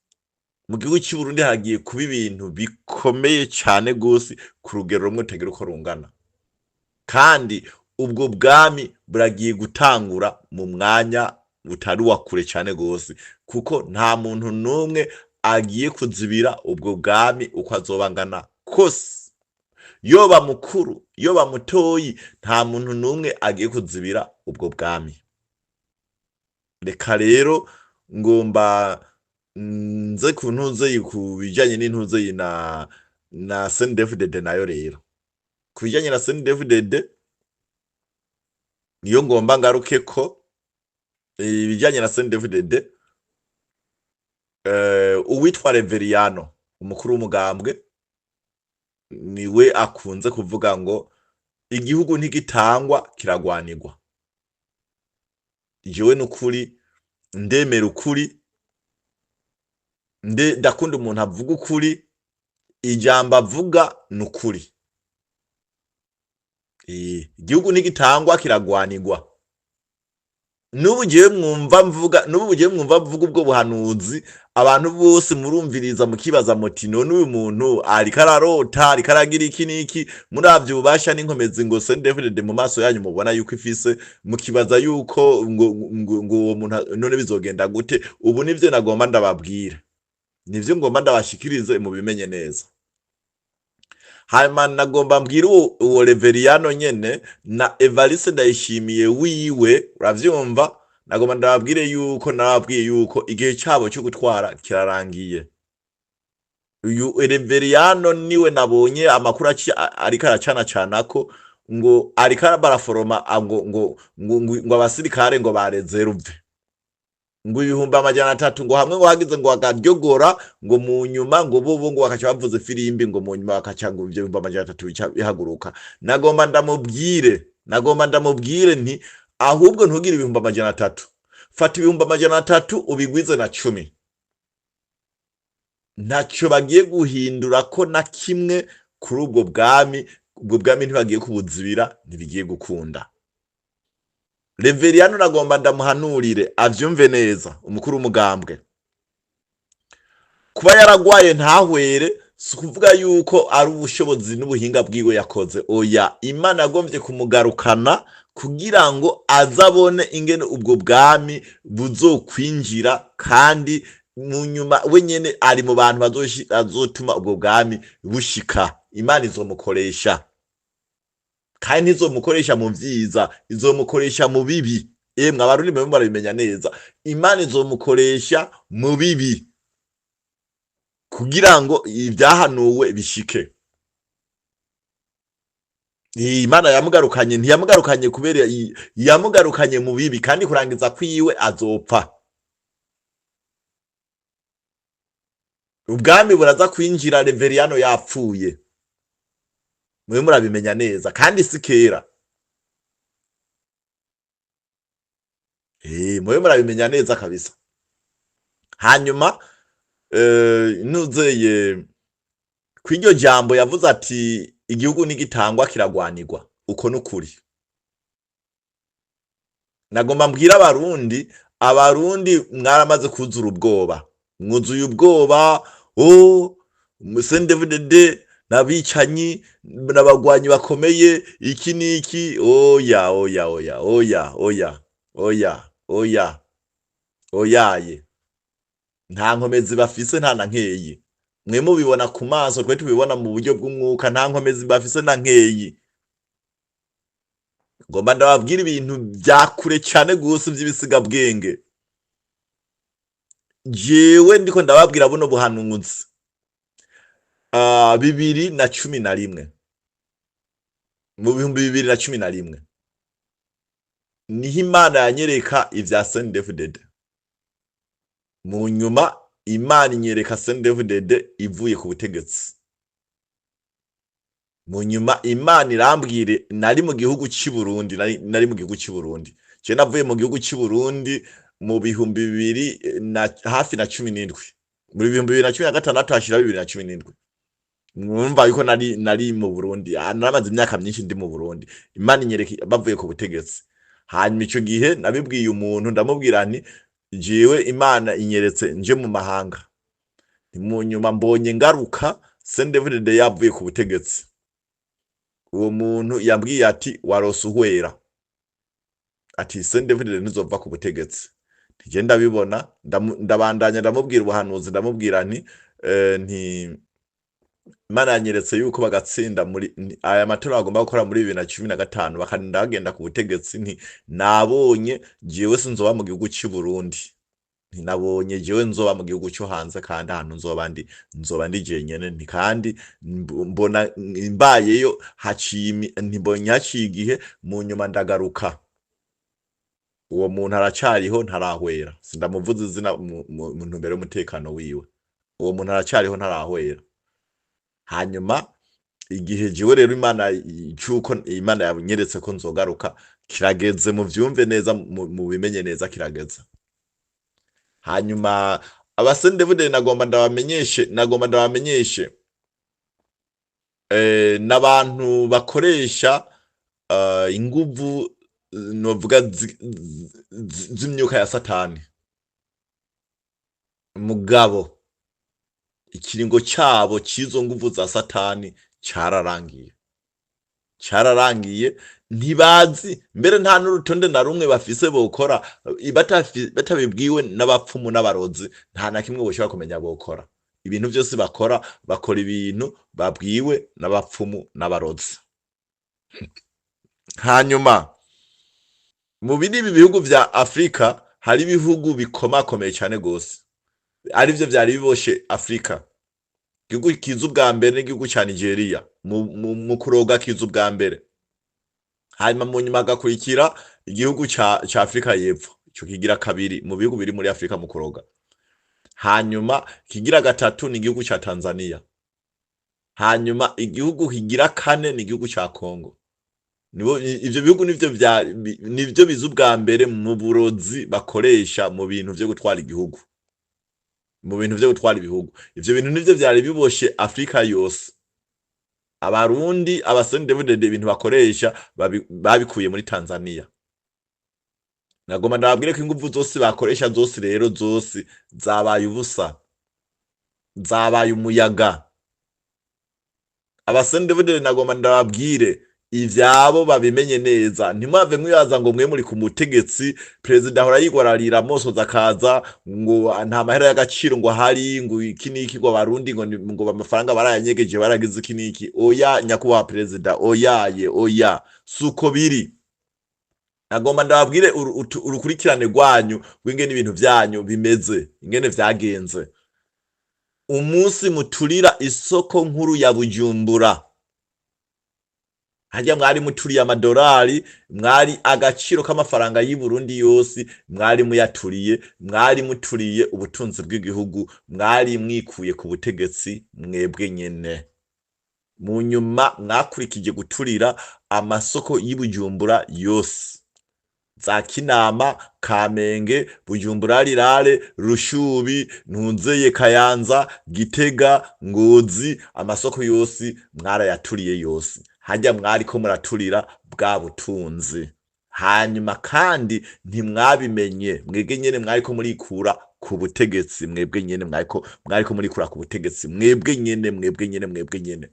Mu gihugu cy'u Burundi hagiye kuba ibintu bikomeye cyane gose ku rugero rumwe rutagira uko rungana, kandi ubwo bwami buragiye gutangura mu mwanya utari wa kure cyane gose, kuko nta muntu n'umwe agiye kuzibira ubwo bwami uko azoba angana kose, yoba mukuru yoba mutoyi, nta muntu n'umwe agiye kuzibira ubwo bwami. Reka rero ngomba nze ku ntuze ku bijanye n'intuze na CNDD-FDD nayo. Rero ku bijanye na CNDD-FDD niyo ngomba ngaruke ko ibijanye na CNDD-FDD, uwitwa Reveriyano, umukuru w'umugambwe, niwe akunze kuvuga ngo igihugu ntigitangwa kiragwanirwa. Jewe nukuri ndemera ukuri, ndakunda umuntu avuga ukuri, ijambo avuga ni ukuri. Igihugu ntigitangwa kiragwanirwa. N'ubu jewe mwumva mvuga, n'ubu jewe mwumva mvuga ubwo buhanuzi, abantu bose murumviriza mukibaza muti: "None uyu muntu ariko ararota, ariko aragira iki n'iki?" Muravye ububasha n'inkomezi ngo CNDD-FDD mu maso yanyu mubona yuko ifise, mukibaza yuko ngo uwo muntu none bizogenda gute? Ubu nivyo nagomba ndababwira, nivyo ngomba ndabashikirize, mubimenye neza. Hanyuma nagomba mbwira uwo Reveriyano nyene na Evariste Ndayishimiye wiwe, uravyumva, nagomba ndababwire yuko nababwiye yuko igihe cabo cyo gutwara kirarangiye. Uyu Reveriyano niwe nabonye amakuru ariko aracana canako ngo ariko baraforoma ngo abasirikare ngo ba réserve ngo 300,000, ngo hamwe ngo hagize ngo akaryogora, ngo mu nyuma ngo bobo ngo bakaca bavuza ifirimbi, ngo mu nyuma bakaca ngo ivyo 300,000 bica bihaguruka. Nagomba ndamubwire nti: ahubwo ntugire 300,000, fata 300,000 ubigwize na 10. Ntacyo bagiye guhindura ko na kimwe kuri ubwo bwami. Ubwo bwami ntibagiye kubuzibira, ntibigiye gukunda. Reveriyano nagomba ndamuhanurire avyumve neza, umukuru w'umugambwe. Kuba yaragwaye ntahwere si ukuvuga yuko ari ubushobozi n'ubuhinga bwiwe yakoze. Oya, Imana yagombye kumugarukana kugira ngo azabone ingene ubwo bwami buzokwinjira, kandi mu nyuma we nyene ari mu bantu bazotuma ubwo bwami bushika. Imana izomukoresha, kandi ntizomukoresha mu vyiza, izomukoresha mu bibi. Emwe Abarundi mwe barabimenya neza, Imana izomukoresha mu bibi kugira ngo ibyahanuwe bishike. Imana yamugarukanye, ntiyamugarukanye kubera yamugarukanye mu bibi, kandi kurangiza kwiwe azopfa. Ubwami buraza kwinjira Reveriyano yapfuye, mwe murabimenya neza, kandi si kera. Mwe murabimenya neza kabisa. Hanyuma nuzeye kw'iryo jambo yavuze ati igihugu nigitangwa kiragwanirwa, uko nukuri. Nagomba mbwira Abarundi, Abarundi mwaramaze kuzura ubwoba, mwuzuye ubwoba. Oh, CNDD-FDD n'abicanyi n'abagwanyi bakomeye iki niki. Oya oya oya oya oya oya oya oyaye, nta nkomezi bafise, nta na nkeyi. Mwe mubibona ku maso, twe tubibona mu buryo bw'umwuka, nta nkomezi bafise na nkeyi. Ngomba ndababwira ibintu vya kure cane gose vy'ibisigabwenge. Jewe ndiko ndababwira buno buhanuzi 2011, mu 2011 niho Imana yanyereka ivya CNDD-FDD. Mu nyuma Imana inyereka CNDD-FDD ivuye ku butegetsi. Mu nyuma Imana irambwire, nari mu gihugu cy'i Burundi, nari mu gihugu cy'i Burundi. Je navuye mu gihugu cy'i Burundi mu bihumbi bibiri na hafi na cumi n'indwi, muri 2016 hashira 2017. Mwumva yuko nari mu Burundi, naramaze imyaka myinshi ndi mu Burundi. Imana inyereka bavuye ku butegetsi. Hanyuma ico gihe nabibwiye umuntu, ndamubwira nti jewe Imana inyeretse nje mu mahanga. Mu nyuma mbonye ngaruka CNDD-FDD yavuye ku butegetsi. Uwo muntu yambwiye ati warose uhwera, ati CNDD-FDD ntizova ku butegetsi. Ntige ndabibona, ndabandanya ndamubwira ubuhanuzi, ndamubwira nti nti Imana yanyeretse yuko bagatsinda muri aya matora bagomba gukora muri 2015, bakarinda bagenda ku butegetsi. Nti nabonye jewe sinzoba mu gihugu cy'i Burundi, nti nabonye jewe nzoba mu gihugu cyo hanze, kandi ahantu nzoba ndi nzoba ndi jenyene. Nti kandi mbona mbayeyo haciye nti mbonye haciye igihe, mu nyuma ndagaruka. Uwo muntu aracariho ntarahwera, sindamuvuza izina mu ntumbero y'umutekano wiwe. Uwo muntu aracariho ntarahwera. Hanyuma igihe jewe rero Imana cuko Imana yanyeretse ko nzogaruka kirageze, muvyumve neza, mubimenye neza kirageze. Hanyuma aba CNDD-FDD nagomba ndabamenyeshe, nagomba ndabamenyeshe n'abantu bakoresha inguvu novuga z'imyuka ya Satani. Mugabo ikiringo cyabo c'izo nguvu za Satani cararangiye, cararangiye. Ntibazi mbere nta n'urutonde na rumwe bafise bokora batabibwiwe n'abapfumu n'abarozi, nta na kimwe boshobora kumenya bokora. Ibintu vyose bakora, bakora ibintu babwiwe n'abapfumu n'abarozi. Hanyuma mu bindi bihugu vya Afrika hari ibihugu bikomakomeye cane gose, arivyo vyari biboshe Afrika. Igihugu kiza ubwa mbere n'igihugu ca Nigeria mu kuroga kiza ubwa mbere. Hanyuma mu nyuma hagakurikira igihugu ca Afrika y'Epfo, ico kigira kabiri mu bihugu biri muri Afrika mu kuroga. Hanyuma kigira gatatu ni igihugu ca Tanzania. Hanyuma igihugu kigira kane ni igihugu ca Congo. Nibo ivyo bihugu nivyo vya nivyo biza ubwa mbere mu burozi bakoresha mu bintu vyo gutwara igihugu, mu bintu vyo gutwara ibihugu. Ivyo bintu nivyo vyari biboshe Afrika yose. Abarundi, aba CNDD-FDD ibintu bakoresha babikuye muri Tanzania. Nagomba ndababwire ko inguvu zose bakoresha zose rero zose zabaye ubusa, zabaye umuyaga. Aba CNDD-FDD nagomba ndababwire ivyabo babimenye neza, ntimwave mwibaza ngo mwe muri ku mutegetsi. Perezida ahora yigwararira amosozi akaza ngo nta mahera y'agaciro ngo ahari, ngo iki n'iki, ngo abarundi ngo amafaranga barayanyegeje, baragize iki n'iki. Oya nyakubahwa perezida, oyaye, oya, suko biri. Nagomba ndababwire urukurikirane rwanyu rw'ingene ibintu vyanyu bimeze, ingene vyagenze. Umunsi muturira isoko nkuru ya Bujumbura, harya mwari muturiye amadolari, mwari agaciro k'amafaranga y'i Burundi yose mwari muyaturiye, mwari muturiye ubutunzi bw'igihugu, mwari mwikuye ku butegetsi mwebwe nyene. Mu nyuma mwakurikije guturira amasoko y'i Bujumbura yose, za Kinama, Kamenge, Bujumbura Rirare, Rushubi, Ntunzeye, Kayanza, Gitega, Ngozi, amasoko yose mwarayaturiye yose. Harya mwariko muraturira bwa butunzi. Hanyuma kandi ntimwabimenye, mwebwe nyene mwariko murikura ku butegetsi, mwebwe nyene mwariko murikura ku butegetsi, mwebwe nyene, mwebwe nyene, mwebwe nyene.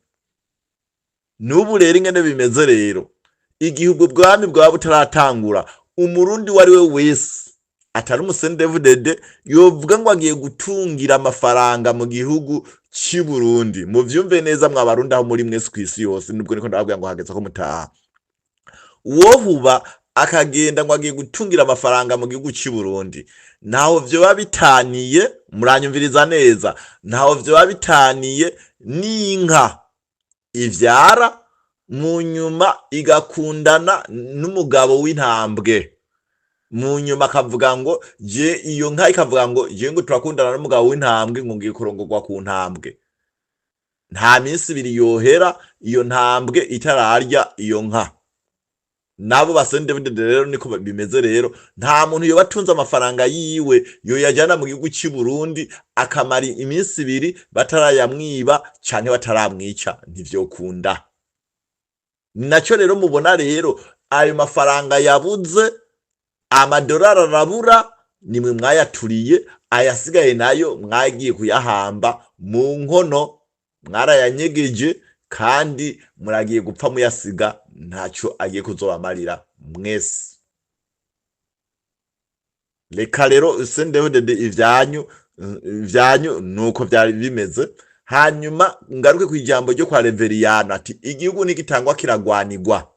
N'ubu rero ingene bimeze rero, igihe ubwo bwami bwaba butaratangura, umurundi uwo ari we wese atari umu CNDD-FDD yovuga ngo agiye gutungira amafaranga mu gihugu c'i Burundi. Muvyumve neza mwa barundi aho muri mwese kw'isi yose, nubwo niko ndababwira ngo hageze ko mutaha. Uwohuba akagenda ngo agiye gutungira amafaranga mu gihugu c'i Burundi, ntaho vyoba bitaniye, muranyumviriza neza, ntaho vyoba bitaniye n'inka ivyara mu nyuma igakundana n'umugabo w'intambwe, mu nyuma akavuga ngo je, iyo nka ikavuga ngo je ngo turakundana n'umugabo w'intambwe, ngo ngiye kurongorwa ku ntambwe. Nta minsi ibiri yohera iyo ntambwe itararya iyo nka. Nabo ba CNDD-FDD rero niko bimeze rero, nta muntu yoba atunze amafaranga yiwe yoyajana mu gihugu cy'i Burundi akamara iminsi ibiri batarayamwiba canke bataramwica, ntivyokunda. Ni naco rero mubona rero ayo mafaranga yabuze, amadolari arabura, nimwe mwayaturiye, ayasigaye nayo mwagiye kuyahamba mu nkono, mwarayanyegeje kandi muragiye gupfa muyasiga, ntaco agiye kuzobamarira mwese. Reka rero CNDD-FDD ivyanyu nuko vyari bimeze. Hanyuma ngaruke ku ijambo ryo kwa Reveriyano ati igihugu nigitangwa kiragwanirwa.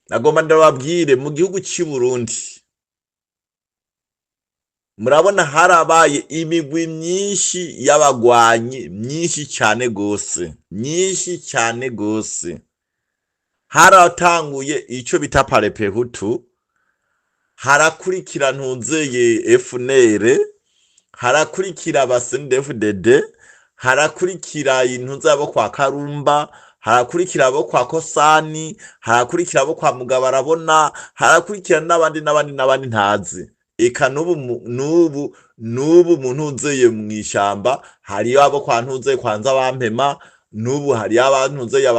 Nagomba ndababwire, mu gihugu cy'i Burundi murabona harabaye imigwi myinshi y'abagwanyi, myinshi cyane gose, myinshi cyane gose. Haratanguye ico bita Palipehutu, harakurikira ntuzeye FNL, harakurikira aba CNDD-FDD, harakurikira intuza abo kwa Karumba, harakurikira abo kwa Kosani, harakurikira abo kwa Mugabarabona, harakurikira n'abandi n'abandi n'abandi ntazi. Eka n'ubu n'ubu mu ntuzeye mw'ishamba hariyo abo kwa ntuzeye kwa Nzabampema, n'ubu hariyo abantuzeye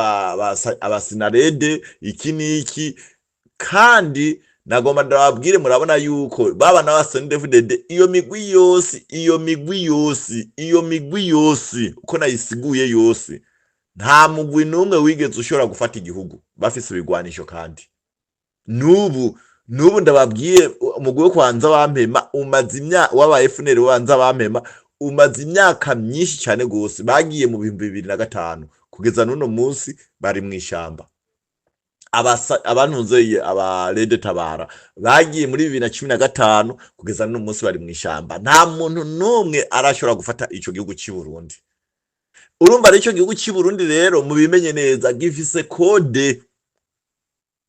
abasinarede iki n'iki. Kandi nagomba ndababwire, murabona yuko baba n'aba CNDD-FDD, iyo migwi yose, iyo migwi yose, iyo migwi yose uko nayisiguye yose, nta mugwi n'umwe wigeze ushobora gufata igihugu bafise ibigwanisho. Kandi n'ubu ndababwiye, umugwi wo kwa Nzabampema umaze imyaka, w'aba FNL wa Nzabampema umaze imyaka myinshi cyane gose, bagiye mu 2005, kugeza n'uno munsi bari mw'ishamba. Abantunzeye aba RED Tabara bagiye muri 2015, kugeza n'uno munsi bari mw'ishamba. Nta muntu n'umwe arashobora gufata ico gihugu cy'i Burundi. Urumva rero ico gihugu cy'i Burundi rero mubimenye neza, gifise code,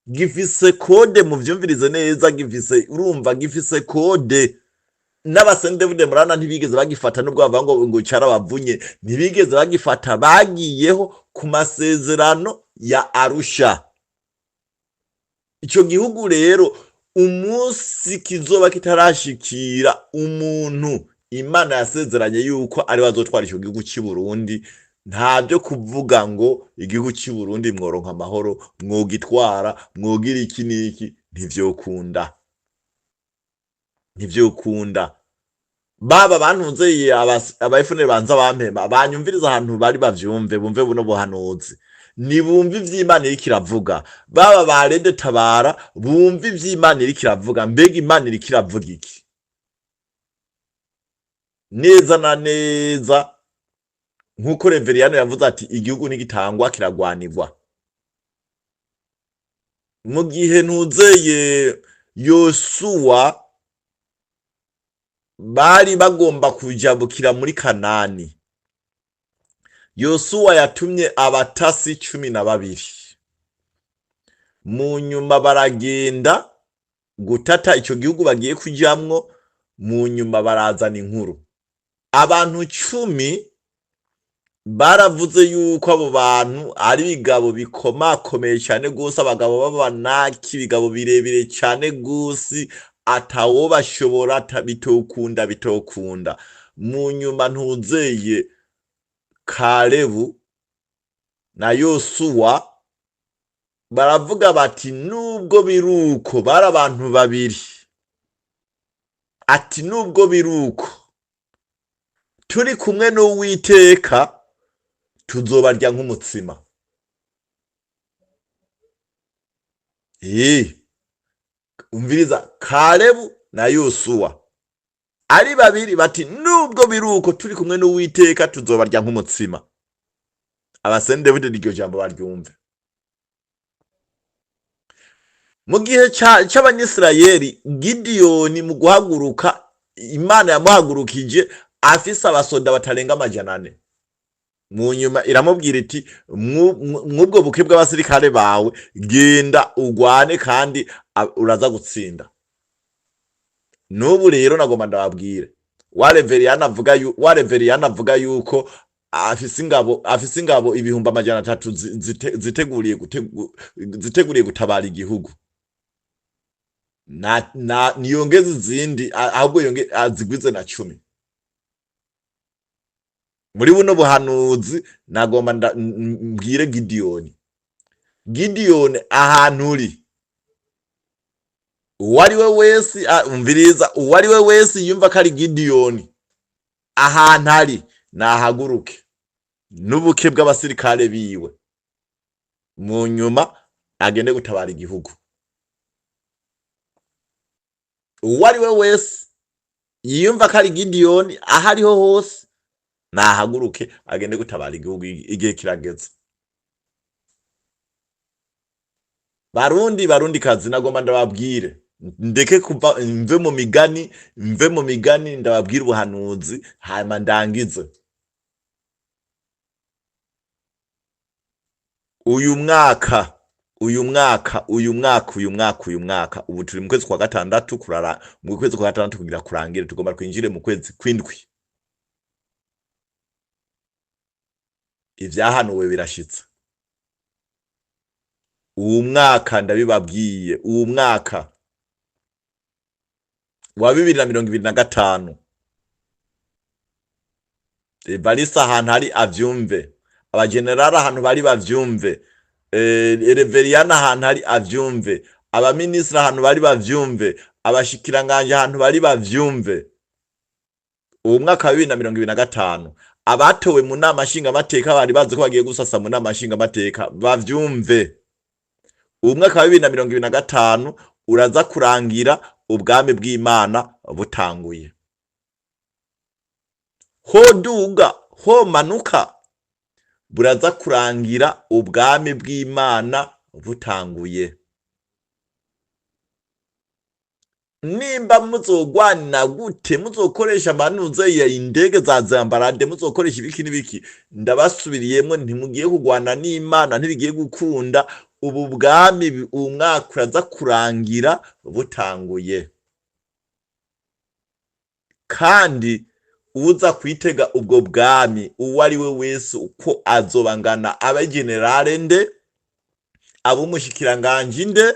gifise code, muvyumvirize neza, gifise, urumva, gifise code. N'aba CNDD-FDD murabona ntibigeze bagifata, nubwo bavuga ngo carabavunye, ntibigeze bagifata, bagiyeho ku masezerano ya Arusha. Ico gihugu rero umunsi kizoba kitarashikira umuntu Imana yasezeranye yuko ari we azotwara ico gihugu cy'i Burundi, nta byo kuvuga ngo igihugu cy'i Burundi mworonka amahoro, mwogitwara, mwogira iki n'iki, ntivyokunda. Ntivyokunda, ntivyokunda. Baba bantunze aba FNL banza bampema, banyumviriza ahantu bari, bavyumve, bumve buno buhanuzi, nibumve ivy'Imana iriko iravuga. Baba ba RED Tabara bumve ivy'Imana iriko iravuga. Mbega Imana iriko iravuga iki? Neza na neza nk'uko Reveriyano yavuze ati: "Igihugu ntigitangwa, kiragwanirwa." Mu gihe ntuzeye Yosuwa bari bagomba kujabukira muri Kanani, Yosuwa yatumye abatasi 12. Mu nyuma baragenda gutata ico gihugu bagiye kujamwo. Mu nyuma barazana inkuru. Abantu 10 baravuze yuko abo bantu ari ibigabo bikomakomeye cyane gose, abagabo b'abanaki, ibigabo birebire cyane gose, atawobashobora, bitokunda, bitokunda. Mu nyuma ntuzeye Kalebu na Yosuwa baravuga bati: "Nubwo biruko," bari abantu babiri, ati: "Nubwo biruko, turi kumwe n'Uwiteka, tuzobarya nk'umutsima." Umviriza, Kalebu na Yosuwa ari babiri bati: "Nubwo biruko, turi kumwe n'Uwiteka, tuzobarya nk'umutsima." Abasendebudi iryo jambo baryumve. Mu gihe c'Abanyisirayeli, Gidiyoni mu guhaguruka, Imana yamuhagurukije afise abasoda batarenga 400. Mu nyuma iramubwira iti: "Mw'ubwo buke bw'abasirikare bawe, genda ugwane kandi uraza gutsinda." N'ubu rero nagomba ndababwire, wa Reveriyani avuga yuko afise ingabo 300,000 ziteguriye gutabara igihugu, na niyongeze izindi, ahubwo yonge azigwize na 10. Muri buno buhanuzi nagomba mbwire Gidiyoni: Gidiyoni, ahantu uri, uwo ari we wese, umviriza, uwo ari we wese yumva ko ari Gidiyoni, ahantu ari nahaguruke n'ubuke bw'abasirikare biwe, mu nyuma agende gutabara igihugu. Uwo ari we wese yiyumva ko ari Gidiyoni, aho ariho hose nahaguruke agende gutabara igihugu, igihe kirageze. Barundi, Barundi kazi, nagomba ndababwire, ndeke kuva mve mu migani, mve mu migani, ndababwire ubuhanuzi, hanyuma ndangize. Uyu mwaka, uyu mwaka, uyu mwaka, uyu mwaka, uyu mwaka, ubu turi mu kwezi kwa gatandatu, kurara mu kwezi kwa gatandatu kugira kurangire, tugomba twinjire mu kwezi kw'indwi. Ivyahanuwe birashitse. Uwu mwaka ndabibabwiye, uwu mwaka wa 2025, Evariste ahantu ari avyumve, abagenerali ahantu bari bavyumve, Reveriyani ahantu ari avyumve, abaminisitiri ahantu bari bavyumve, abashikiranganje ahantu bari bavyumve. Uwu mwaka wa 2025, abatowe mu nama nshingamateka bari bazi ko bagiye gusasa mu nama nshingamateka bavyumve. Uwu mwaka wa 2025 uraza kurangira ubwami bw'Imana butanguye. Hoduga homanuka, buraza kurangira ubwami bw'Imana butanguye. Nimba muzogwana gute, muzokoresha amanuze ya indege za zambarade, muzokoresha ibiki n'ibiki, ndabasubiriyemwo, ntimugiye kugwana n'Imana, ntibigiye gukunda. Ubu bwami uwu mwaka uraza kurangira butanguye. Kandi uza kwitega ubwo bwami uwo ari we wese, uko azobangana, abe generale nde, abe umushikiranganje nde,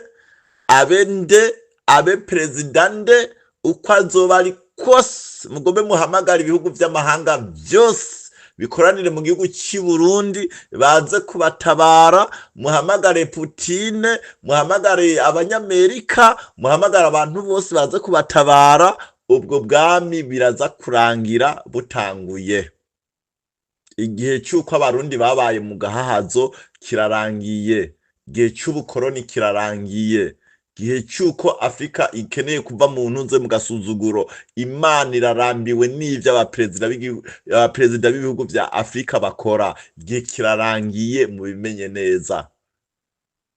abe nde, abe perezida nde, uko azoba ari kose, mugombe muhamagara ibihugu vy'amahanga vyose Bikoranire mu gihugu cy'i Burundi, baze kubatabara. Muhamagare Putine, muhamagare Abanyamerika, muhamagare abantu bose baze kubatabara. Ubwo bwami biraza kurangira butanguye. Igihe cy'uko Abarundi babaye mu gahahazo kirarangiye, igihe cy'ubukoroni kirarangiye, igihe cy'uko Afurika ikeneye kuva mu ntunze mu gasuzuguro. Imana irarambiwe n'ivyo abaperezida b'ibihugu vya Afurika bakora. Igihe kirarangiye, mubimenye neza.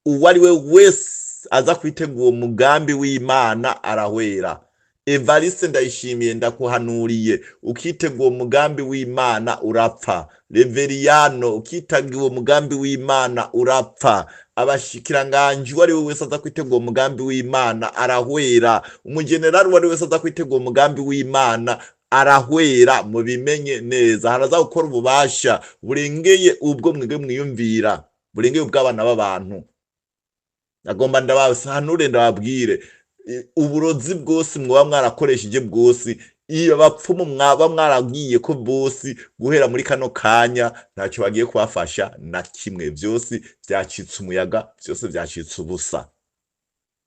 Uwo ari we wese aza kwitega uwo mugambi w'Imana arahwera. Evariste Ndayishimiye, ndakuhanuriye, ukitega uwo mugambi w'Imana urapfa. Reveriyano, ukitega uwo mugambi w'Imana urapfa. Abashikiranganji, uwo ari we wese aza kwitega uwo mugambi w'Imana arahwera. Umujenerali, uwo ari we wese aza kwitega uwo mugambi w'Imana arahwera. Mubimenye neza, haraza gukora ububasha burengeye ubwo mwebwe mwiyumvira, burengeye ubw'abana b'abantu. Agomba ndabahanure, ndababwire, uburozi bwose mwoba mwarakoresheje bwose, iyo bapfumu mwaba mwaragiye ko bose, guhera muri kano kanya ntacyo bagiye kubafasha na kimwe. Byose byacitse umuyaga, byose byacitse ubusa.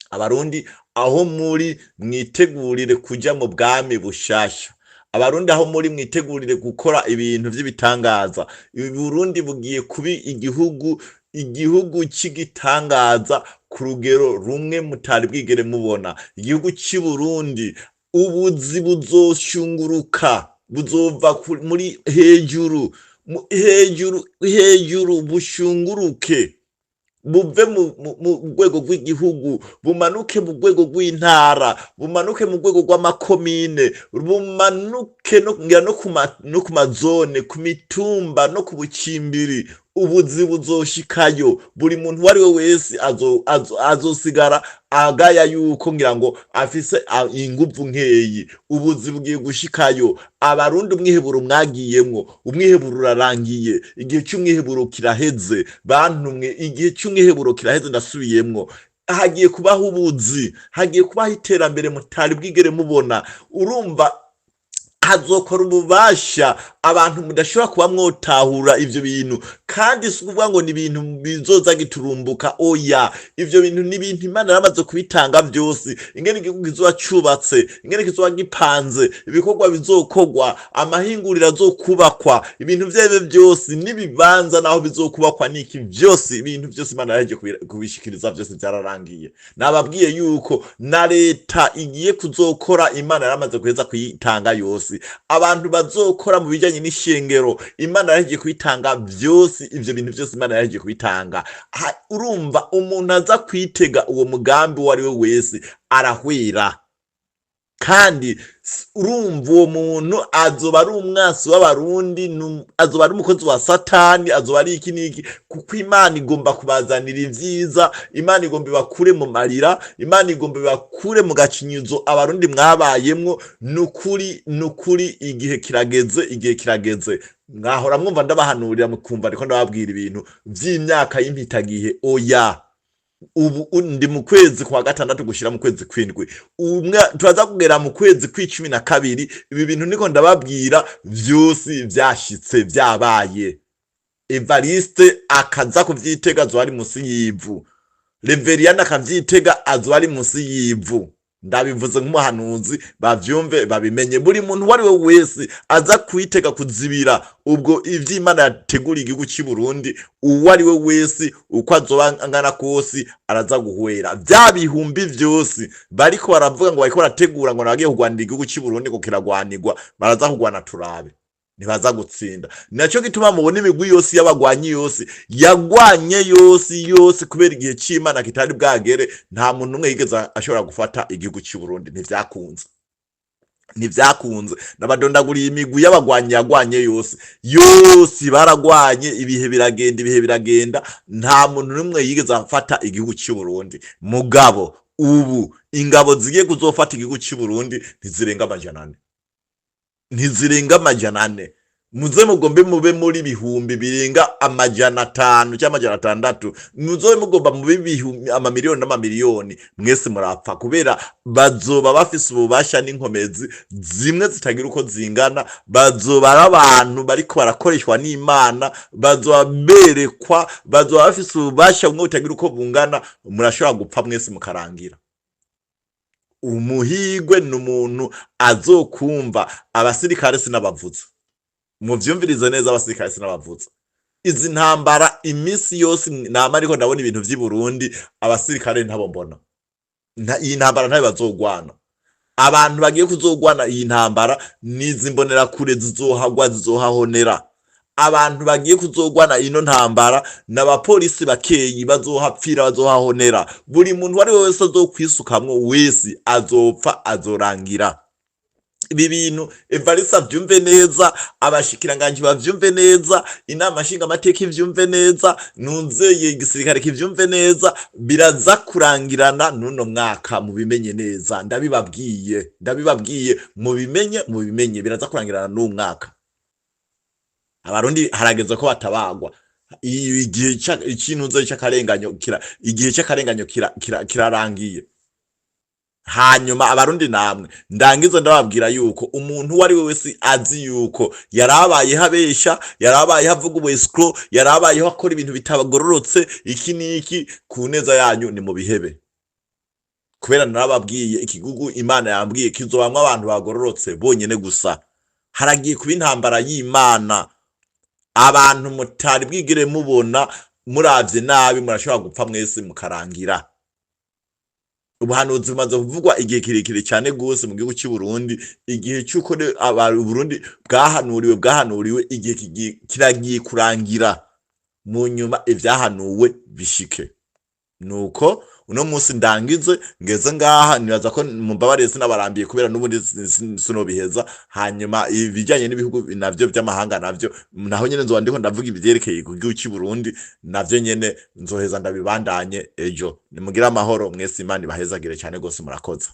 Abarundi aho muri, mwitegurire kuja mu bwami bushasha. Abarundi aho muri, mwitegurire gukora ibintu vy'ibitangaza. Burundi bugiye kuba igihugu cy'igitangaza ku rugero rumwe mutari bwigere mubona. Igihugu cy'i Burundi, ubuzi buzoshunguruka, buzova muri hejuru, hejuru hejuru, bushunguruke buve mu rwego rw'igihugu, bumanuke mu rwego rw'intara, bumanuke mu rwego rw'amakomine, bumanuke no, ngira no ku mazone, ku mitumba no ku bucimbiri. Ubuzi buzoshikayo. Buri muntu uwo ari we wese azosigara agaya yuko ngira ngo afise inguvu nkeyi. Ubuzi bugiye gushikayo. Abarundi, umwiheburo mwagiyemwo, umwiheburo urarangiye. Igihe cy'umwiheburo kiraheze, bantumwe, igihe cy'umwiheburo kiraheze. Ndasubiyemwo, hagiye kubaho ubuzi, hagiye kubaho iterambere mutari bwigere mubona. Urumva hazokora ububasha abantu mudashobora kuba mwotahura ivyo bintu. Kandi si ukuvuga ngo ni ibintu bizoza giturumbuka, oya. Ivyo bintu ni ibintu Imana yaramaze kubitanga vyose, ingene igihugu kizoba cubatse, ingene kizoba gipanze, ibikorwa bizokorwa, amahinguriro azokubakwa, ibintu vyebe vyose n'ibibanza naho bizokubakwa n'iki vyose. Ibintu vyose Imana yahejeje kubishikiriza, vyose vyararangiye. Nababwiye yuko na leta igiye kuzokora, Imana yaramaze guheza kuyitanga yose. Abantu bazokora mu bijanye n'ishengero, Imana yahejeje kubitanga vyose. Ivyo bintu vyose Imana yahejeje kubitanga. Urumva umuntu aza kwitega uwo mugambi uwo ari we wese arahwera. Kandi urumva uwo muntu azoba ari umwasi w'Abarundi, azoba ari umukozi wa Satani, azoba ari iki n'iki, kuko Imana igomba kubazanira ivyiza. Imana igomba ibakure mu marira, Imana igomba ibakure mu gacinyizo Abarundi mwabayemwo. Nukuri, nukuri, igihe kirageze, igihe kirageze. Mwahora mwumva ndabahanurira, mukumva ndiko ndababwira ibintu vy'imyaka y'impitagihe. Oya, ubu ndi mu kwezi kwa gatandatu gushira mu kwezi kw'indwi. Turaza kugera mu kwezi kw'12, ibi bintu niko ndababwira vyose vyashitse, vyabaye. Evariste akaza kuvyitega azoba ari musi y'ivu. Reveriyani akavyitega azoba ari musi y'ivu. Ndabivuze nk'umuhanuzi, bavyumve, babimenye. Buri muntu uwo ari we wese aza kwitega kuzibira ubwo ivy'Imana yateguriye igihugu cy'i Burundi, uwo ari we wese, uko azoba angana kose, araza guhwera. Vya bihumbi vyose bariko baravuga ngo bariko barategura ngo nabagiye kurwanira igihugu cy'i Burundi, ngo kiragwanirwa, baraza kurwana turabe, ntibaza gutsinda. Naco gituma mubona imigwi yose y'abagwanyi yose yagwanye yose yose, kubera igihe c'Imana kitari bwagere, nta muntu umwe yigeze ashobora gufata igihugu cy'i Burundi. Ntivyakunze, ntivyakunze. Nabadondaguriye imigwi y'abagwanyi yagwanye yose yose, baragwanye, ibihe biragenda, ibihe biragenda, nta muntu n'umwe yigeze afata igihugu cy'i Burundi. Mugabo ubu ingabo zigiye kuzofata igihugu cy'i Burundi ntizirenga 400, ntizirenga 400. Muze mugombe mube muri 500,000 cyangwa 600, muzobe mugomba mube ibihumbi amamiliyoni n'amamiliyoni, mwese murapfa, kubera bazoba bafise ububasha n'inkomezi zimwe zitagira uko zingana. Bazoba ari abantu bariko barakoreshwa n'Imana, bazoba berekwa, bazoba bafise ububasha bumwe butagira uko bungana. Murashobora gupfa mwese mukarangira. Umuhigwe ni umuntu azokumva. Abasirikare sinabavuze, muvyumvirize neza, abasirikare sinabavuze. Izi ntambara iminsi yose nama ariko ndabona ibintu vy'i Burundi, abasirikare ntabo mbona. Iyi ntambara ntayo bazogwana. Abantu bagiye kuzogwana iyi ntambara nizi mbonerakure, zizohagwa, zizohahonera. Abantu bagiye kuzogwana ino ntambara n'abapolisi bakeyi, bazohapfira, bazohahonera. Buri muntu uwo ari we wese azokwisukamwo wese azopfa, azorangira. Ibi bintu Evariste avyumve neza, abashikiranganji bavyumve neza, inama nshingamateka ivyumve neza, nunzeye igisirikare kivyumve neza, biraza kurangirana n'uno mwaka. Mubimenye neza, ndabibabwiye, ndabibabwiye, mubimenye, mubimenye, biraza kurangirana n'uwo mwaka. Abarundi harageze ko batabagwa. Igihe ikintuze c'akarenganyo kira, igihe c'akarenganyo kirarangiye. Hanyuma abarundi namwe ndangiza ndababwira yuko umuntu uwo ari we wese azi yuko yarabayeho abesha, yarabayeho avuga ubu escroc, yarabayeho akora ibintu bitagororotse, iki n'iki, ku neza yanyu ni mu bihebe, kubera narababwiye ikigugu Imana yambwiye kizobamwo abantu bagororotse bonyene gusa. Haragiye kuba intambara y'Imana abantu mutari bwigere mubona. Muravye nabi murashobora gupfa mwese mukarangira. Ubuhanuzi bumaze kuvugwa igihe kirekire cyane gose mu gihugu cy'u Burundi. Igihe cy'uko Burundi bwahanuriwe igihe kiragiye kurangira, mu nyuma ivyahanuwe bishike. Nuko uno munsi ndangize ngeze ngaha. Nibaza ko mumbabarire sinabarambiye, kubera n'ubundi sinobiheza. Hanyuma ibijyanye n'ibihugu navyo by'amahanga, navyo naho nyene nzoba ndiko ndavuga ibyerekeye ku gihugu cy'u Burundi, navyo nyene nzoheza ndabibandanye ejo. Nimugire amahoro mwese, Imana ibahezagire cyane gose, murakoze.